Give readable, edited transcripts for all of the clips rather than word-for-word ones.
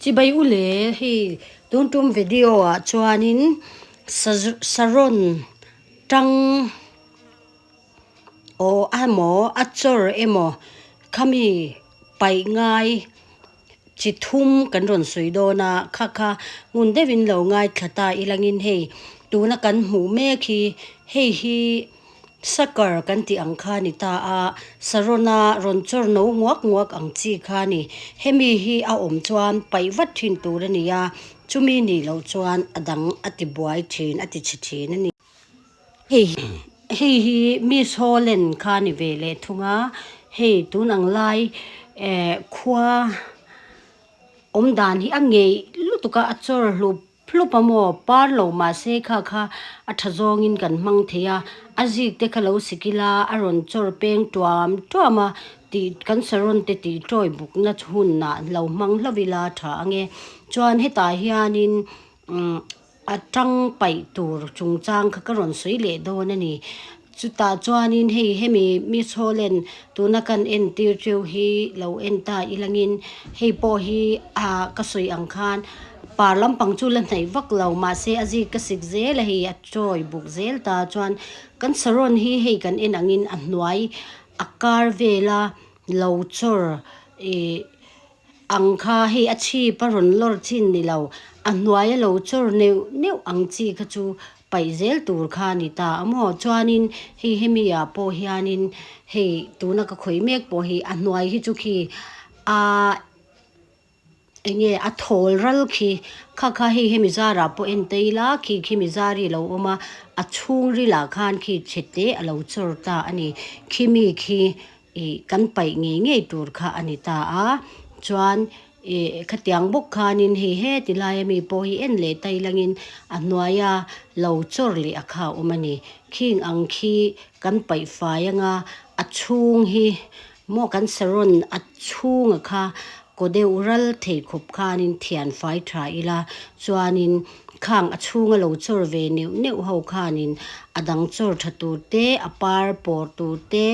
Chibai u le, hei tun tum video ah chuanin saron tang aw emaw a chawr emaw khami paih ngai chi thum kan rawn sawi dawn a, kha kha ngun deuhin lo ngaithla ta ilangin hei tuna kan hmuh mek hi hei hi. Sucker kan tih ang kha a ni ta a, Saron-a rawn chawr no nguak nguak ang chi kha a ni. Hemi hi a awm chuan paih vat thin tur a ni a, chumi nih loh chuan a dang a ti buai thin, a ti chhe thin a ni. Hei hei hi Miss Holland kha a ni ve leh thung a, hei tun ang lai eh khua awm dan hi a ngeih lutuk a, a chawr hlup Hlup a maw? Par lo mahse kha kha a tha zawngin kan hmang thei a, a zik te kha lo sik ila a rawn chawr peng tuam tuam a tih kan saron te tih tawi bukna hunah lo hmang hlauh ila a tha ang e. Chuan hetah hianin umm a tang paih tur chungchang kha ka rawn sawi leh dawn a ni. Chutah chuanin hei hemi Miss Holland tuna kan entir cheu hi lo en ta ilangin hei pawh hi ah ka sawi ang khan par lampang chu la hnaih vak lo mahse a zik ka sik zel a hei a chawi buk zel ta chuan kan saron hi hei kan en angin a hnuai a kar vela lo chawr ih Ang kha hei a chhip a rawn lawr chin ni lo, a hnuai a lo chawr neuh neuh ang chi kha chu paih zel tur kha a ni ta a maw? Chuanin hei hemi ah pawh hianin hei tuna ka khawih mek pawh hi a hnuai hi chu khi a eng nge a thawl ral khi kha kha hei hemi zarah pawh en ta ila khi khi mi zar hi a lo awm a, a chhungril ah khan khi chhe te a lo chawr ta a ni. Khimi khi Ih kan paih ngei ngei tur kha a ni ta a, chuan ih khatiang bawk khanin hei heti laia mi pawh hi en leh ta ilangin a hnuaia lo chawr leh a kha a awm a ni. Khing ang khi kan paih fai anga a chhung hi maw kan saron a chhunga kha kaw deuh ral thei khawp khanin thian fai tha ila chuanin Khang a chhunga lo chawr ve neuh neuh ho khanin a dang chawr tha tur te, a par pawr tur te,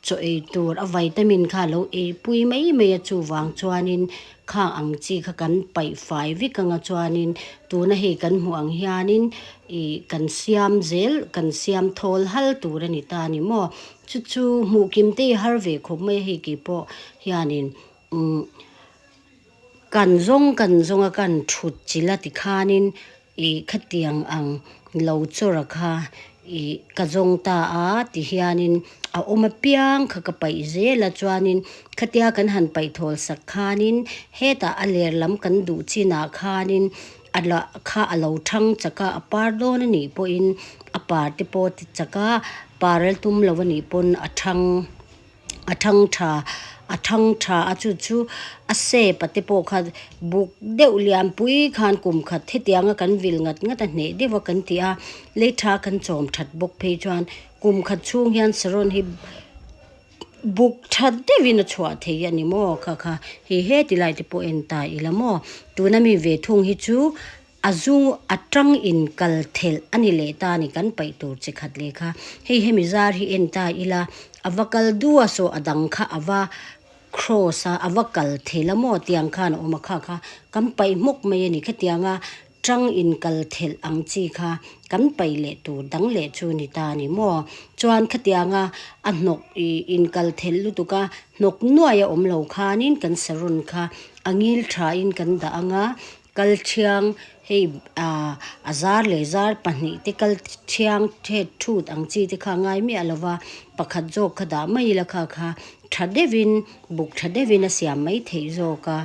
chaw ei tur a vitamin kha a lo ei pui mai mai a chuvang chuanin khang ang chi kha kan paih fai vek anga chuanin tuna hei kan hmuh ang hianin ih kan siam zel kan siam thawl hal tur a ni ta a ni maw chu chu hmuh kim te hi har ve khawp mai a hei keipawh hianin umm. Kan zawng kan zawng a kan thut chilh a tikhanin ih khatiang ang lo chawr kha ih ka zawng ta a tihianin a awm apiang kha ka paih zel a chuanin khatia kan han paih thawl sak khanin hetah a ler lam kan duh chinah khanin a lah kha a lo thang chak a a par dawn a nih pawhin a par te pawh ti chak a par a tum lo a nih pawn a thang. A thang tha a thang tha a chu chu a shape a te pawh kha buk deuh lian pui khan kum khat hetianga kan vil ngat ngat a hneh deuh a kan ti a lei tha kan chawm that bawk phei chuan kum khat chhung hian saron hi buk tha deuhin a chhuah thei a ni maw kha kha hei heti lai te pawh en ta ila maw tuna mi ve thung hi chu. A zu a tang in kal thelh a ni leh ta a ni kan paih tur chi khat leh kha. Hei hemi zar hi en ta ila a va kal dua saw a dang kha a va cross a, a va kal thelh a maw tiang khan a awm a kha kha kan paih hmawk mai a ni. Khatianga tang in kal thelh ang chi kha kan paih leh tur dang leh chu ni ta a ni maw. Chuan khatianga a hnawk ih in kal thelh lutuk a hnawk nuai a awm lo khanin kan saron kha a ngil thain kan dah anga Kal thiang hei ah a zar leh zar pahnih te kal thiang thet thut ang chi te kha a ngai miah lo va pakhat zawk kha dah mai ila kha kha tha deuhin buk tha deuhin a siam mai theih zawk a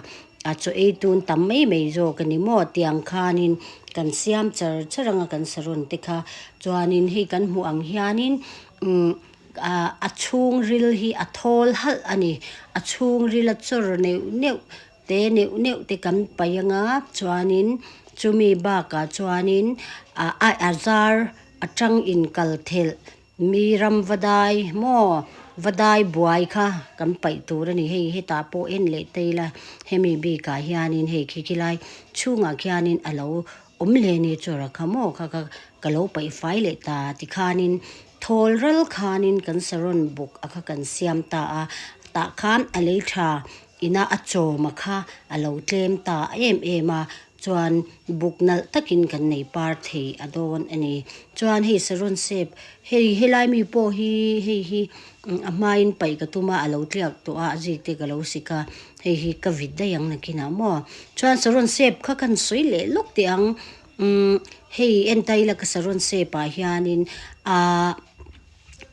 a chaw ei tun tam mai mai zawk a ni maw tiang khanin kan siam char char anga kan saron te kha chuanin hei kan hmuh ang hianin umm ah a chhungril hi a thawl halh a ni a chhungril a chawr neuh neuh. Te neuh neuh te kan paih anga chuanin chumi bakah chuanin ah a a zar atang inkal thelh mi ram va dai maw va dai buai kha kan paih tur a ni hei hetah pawh en leh ta ila hemi bikah hianin hei khi khilai chhungah khianin a lo awm hle ni chawra kha maw kha kha ka lo paih fai leh ta tikhanin thawl ral khanin kan saron buk a kha kan siam ta a tah khan a lei tha. ina a chawma kha a lo tlem ta em em a chuan buk nalh takin kan nei par thei a dawn a ni. Chuan hei saron sep hei helai mi pawh hi hei hi a hmain paih ka tum a a lo tliak tawh a a zik te ka lo sik a hei hi ka vit daih ang nakinah maw. Chuan saron sep kha kan sawi leh lawk teh ang umm hei entai la ka saron sep ah hianin ahh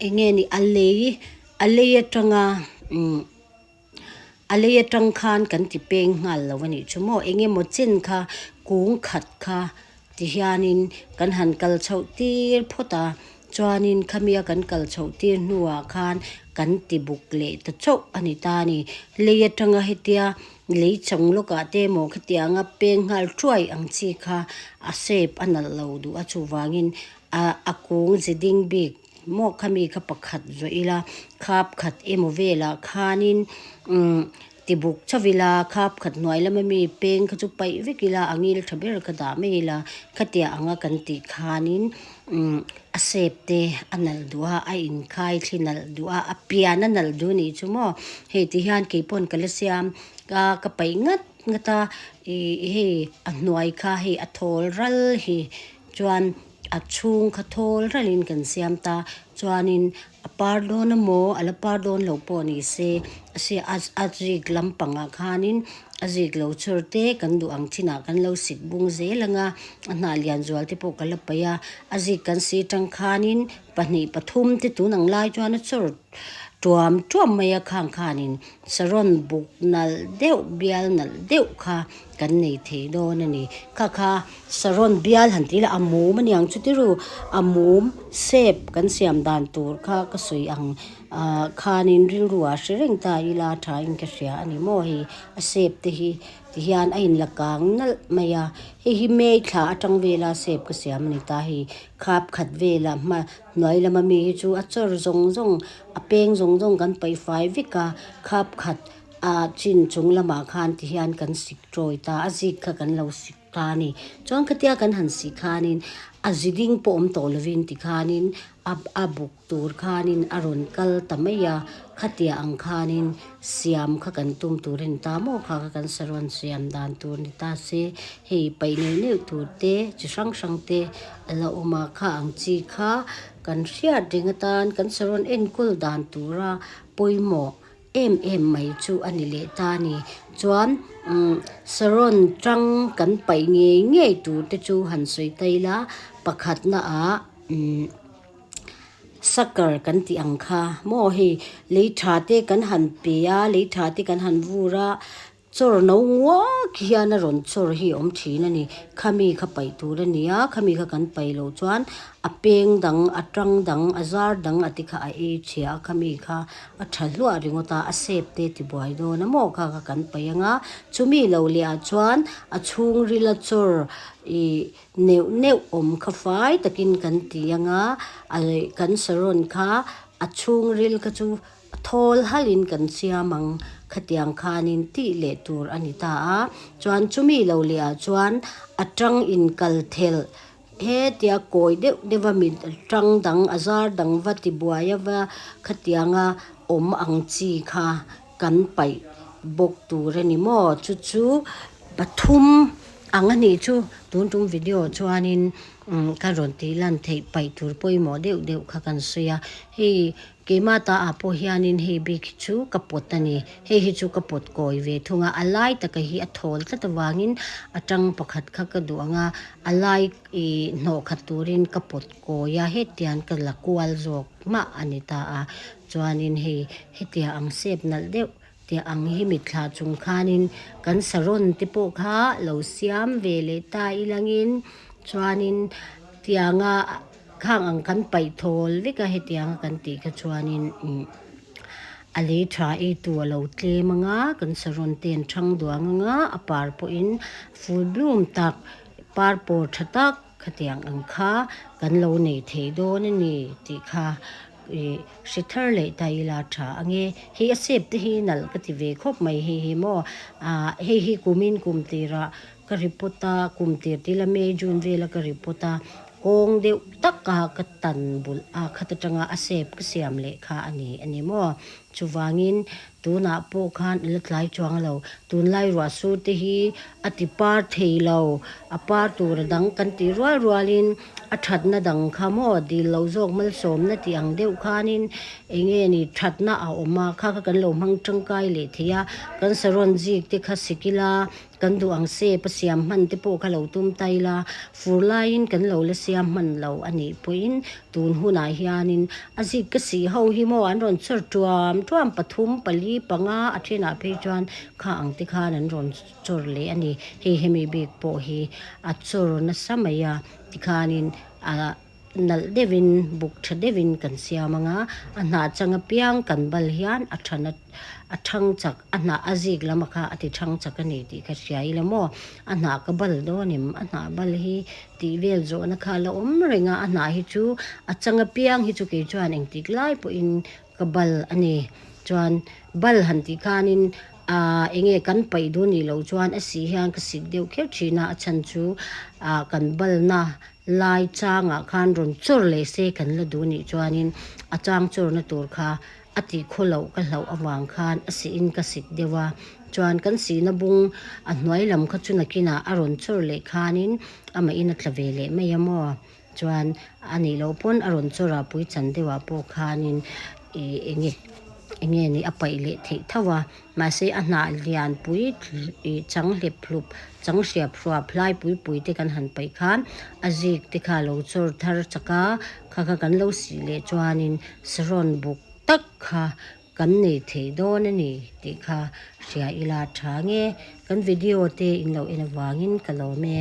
eng nge ni a lei a lei atanga umm. A lei atang khan kan ti peng nghal lo a nih chu maw? Eng emaw chen kha kung khat kha ti hianin kan han kal chhoh tir phawt a, chuanin khami a kan kal chhoh tir hnuah khan kan ti buk leh ta chauh a ni ta a ni. Lei atanga hetia lei chang lawkah te emaw khatianga peng nghal thuai ang chi kha a shape a nalh lo duh a, chuvangin a kung ze ding bik Maw khami kha pakhat zawh ila, khap khat emaw velah khanin umm tibuk chauh ila, khap khat hnuai lama mi peng kha chu paih vek ila, a ngil tha ber kha dah mai ila, khatia anga kan tih khanin umm a shape te a nalh duh a, a inkhai thli nalh duh a, a pian a nalh duh anih chu maw. Hei ti hian keipawn ka la siam a, ka paih ngat ngat a, ih hei a hnuai kha hei a thawl ral hi Chuan a chhung kha thawl ralin kan siam ta. Chuanin a par dawn emaw a la par dawn lo pawh ni se a si a a zik lampangah khanin a zik lo chhur te kan duh ang chinah kan lo sik bung zel ang a, a hnah lian zual te pawh ka la paih a, a zik kan si tang khanin pahnih pathum te tun ang lai chuan a chawr tuam tuam mai a khang khanin saron buk nalh deuh bial nalh deuh kha kan nei thei dawn a ni. Kha kha saron bial han tih lah a mum a niang chu tiru a mum shape kan siam dan tur kha ka sawi ang ah khanin rilru ah hre reng ta ila tha in ka hria a ni maw hei a shape te hi ti hian a inla kang nalh mai a hei hi May thla atang vela shape ka siam a ni ta hei khap khat vela hma hnuai lama mi hi chu a chawr zawng zawng a peng zawng zawng kan paih fai vek a khap khat A chin chung lamah khan ti hian kan sik tawi ta a, zik kha kan lo sik ta a ni. Chuan khatia kan han sih khanin a zi ding pawh awm tawh lovin ti khanin a a buk tur khanin a rawn kal ta mai a, khatia ang khanin siam kha kan tum tur a ni ta maw kha kha kan saruan siam dan tur ni ta se, hei paih neuh neuh tur te chi hrang hrang te a la awm a, kha ang chi kha kan hriat reng atan kan saruan enkawl dan tura pawimawh em em mai chu a ni leh ta a ni. Chuan umm saron tang kan paih ngei ngei tur te chu han sawi ta ila pakhatna ah umm sucker kan tih ang kha maw hei lei tha te kan han pe a lei tha te kan han vur a. Chawr no nguak hian a rawn chawr hi a awm thin a ni. Khami kha paih tur a ni a, khami kha kan paih loh chuan a peng dang, a tang dang, a zar dang a ti kha a ei chhia a, khami kha a tha hluah ringawt a, a sep te ti buai dawn a maw kha kha kan paih ang a. Chumi lo leh ah chuan a chhungril a chawr ih neuh neuh awm kha fai takin kan ti ang a, kan saron kha a chhungril kha chu Thawl halin kan siam ang, khatiang khanin tih leh tur a ni ta a. Chuan chumi lo leh ah chuan a tang inkal thelh hetia kawi deuh deuh a mit tang dang a zar dang va ti buai a va khatianga awm ang chi kha kan paih bawk tur a ni maw? Chu chu pathum ang a nih chu tun tum video chuanin ka rawn tih lan theih paih tur pawimawh deuh deuh kha kan sawi a, hei Keimah ta ah pawh hianin hei bik hi chu ka pawt a ni. Hei hi chu ka pawt kawi ve thung a, a lai taka hi a thawl tlat avangin a tang pakhat kha ka duh ang a, a lai ih hnawh khat turin ka pawt kawi a, hetiang ka la kual zawk mah a ni ta a. Chuanin hei hetiang ang sep nalh deuh tih ang hi mitthla chung khanin kan saron te pawh kha lo siam ve leh ta ilangin chuanin tianga Khang ang kan paih thawl vek a hetianga kan tih kha chuanin umm a lei tha ei tu a lo tlem ang a, kan saron te an thang duang ang a, a par pawhin full bloom tak par pawr tha tak khatiang ang kha kan lo nei thei dawn a ni tih kha ih hre thar leh ta ila tha ang e. Hei a sep te hi nalh ka ti ve khawp mai hei hi maw ah hei hi kumin kum tirah Ka report a, kum tir tir la May, June vela ka report a, kawng deuh taka ka tan bulh a, khat atanga a shape ka siam leh kha a ni a ni maw? Chuvangin tunah pawh khan a la tlai chuang lo. Tunlai ruah sur te hi a ti par thei lo. A par tur a dang kan tih rual rualin a thatna dang kha maw dil lo zawk malsawmna tih ang deuh khanin eng nge ni thatna a awm a, kha kha kan lo hmang tangkai leh thei a. Kan saron zik te kha sik ila Kan duh ang sep a siam hman te pawh kha lo tum ta ila, fur laiin kan lo la siam hman lo a nih pawhin tun hunah hianin a zik ka sih ho hi maw an rawn chawr tuam tuam pathum pali panga a thenah phei chuan kha ang te khan an rawn chawr leh a ni. Hei hemi bik pawh hi a chawr nasa mai a tikhanin ah nalh deuhin buk tha deuhin kan siam ang a, a hnah chang apiang kan bal hian a tha na a thang chak a hnah a zik lam a kha a ti thang chak a ni tih ka hria ila maw a hnah ka bal dawn em a hnah bal hi tih vel zawhna kha a la awm reng a a hnah hi chu a chang apiang hi chu kei chuan engtik lai pawhin ka bal a ni chuan bal han tih khanin ahh eng nge kan paih duh nih loh chuan a sih hian ka sik deuh kher thin a a chhan chu ah kan balna Lai changah khan rawn chawr leh se kan la duh nih chuanin a chang chawrna tur kha a tih khaw loh ka hlauh avang khan a sihin ka sik deuh a, chuan kan sihna bung a hnuai lam kha chu nakinah a rawn chawr leh khanin amahin a tla ve leh mai a maw? Chuan a nih loh pawn a rawn chawr a pui chan deuhah pawh khanin ih eng nge eng nge nih a paih leh theih tho a. Mahse a hnah lian pui ih chang hlep hlup chang hriap hruap hlai pui pui te kan han paih khan a zik te kha lo chawr thar chak a, kha kha kan lo sih leh chuanin sarawn buk tak kha kan nei thei dawn a ni tih kha hria ila tha nge kan video te in lo en avangin ka lawm e.